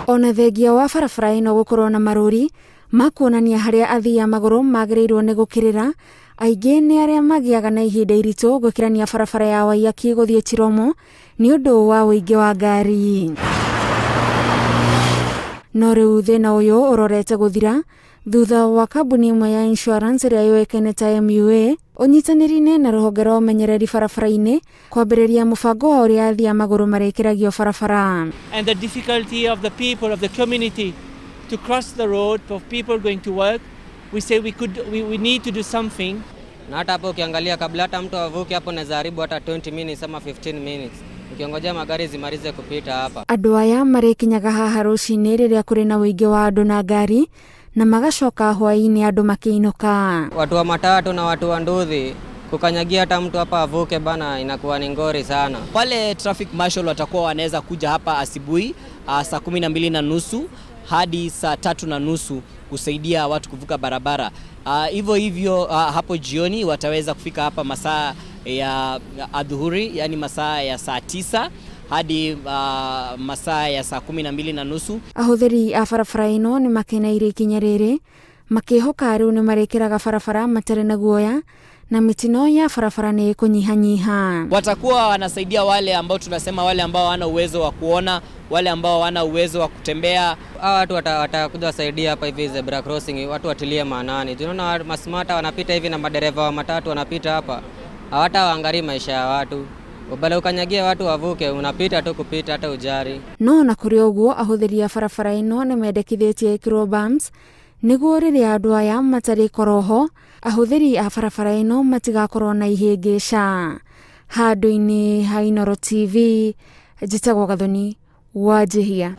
Ona thengia wa barabara ĩno gũkorwo na marũri ma kuonania harĩa athii a magũrũ magĩrĩirwo nĩ gũkĩrĩra, aingĩ nĩ arĩa magĩaga na ihinda iritũ gũkĩrania barabara ya Waiyaki gũthiĩ Chiromo nĩ ũndũ wa ũingĩ wa ngari. No rĩu thĩna ũyũ ũrorete gũthira thutha wa kambuni ĩmwe ya insurance ĩrĩa yũĩkaine ta MUA ũnyitanĩri-inĩ na rũhonge rwa ũmenyereri barabara-inĩ kwambĩrĩria mũbango wa ũrĩa athii a magũrũ marĩkĩragio barabara. And the difficulty of the people of the community to cross the road for people going to work, we say we need to do something. Na hata hapo ukiangalia kabla hata mtu avuke hapo naweza haribu hata 20 minutes ama 15 minutes ukiongojea magari zimalize kupita hapa. Andũ aya marĩkinyaga haha rũcinĩ rĩrĩa kũrĩ na ũingĩ wa andũ na ngari na magacoka hwaĩ-inĩ andũ makĩinũka. Watu wa matatu na watu wa nduthi kukanyagia hata mtu hapa avuke bana inakuwa ni ngori sana. Wale traffic marshal watakuwa wanaweza kuja hapa asubuhi saa 12:30 hadi saa 3:30 kusaidia watu kuvuka barabara. Hivyo hivyo hapo jioni wataweza kufika hapa masaa ya adhuhuri, yani masaa ya saa 9 hadi masaa ya saa 12:30. Ahũthĩri a barabara ĩno nĩ makeneire ikinya rĩrĩ makĩhoka rĩu nĩ marĩkĩraga barabara matarĩ na guoya na mitino ya barabara nĩ ĩkũnyihanyiha. Watakuwa wanasaidia wale ambao tunasema wale ambao hawana uwezo wa kuona, wale ambao hawana uwezo wa kutembea. Hawa watu watakuja wasaidia hapa hivi zebra crossing, watu watilie maanani. Tunaona masmata wanapita hivi na madereva wa matatu wanapita hapa, hawataangalii maisha ya watu. Ubale ukanyagia watu wavuke, unapita tu kupita hata ujari. No na kũrĩ ũguo ahũthĩri a barabara ĩno nĩ mendekithĩtie ĩkĩrwo bumps nĩguo rĩrĩa andũ aya matarĩkorwo ho ahũthĩri a barabara ĩno matigakorwo na ihĩngĩca. Handũ-inĩ ha Inooro TV, njĩtagwo Gathoni wa Njihia.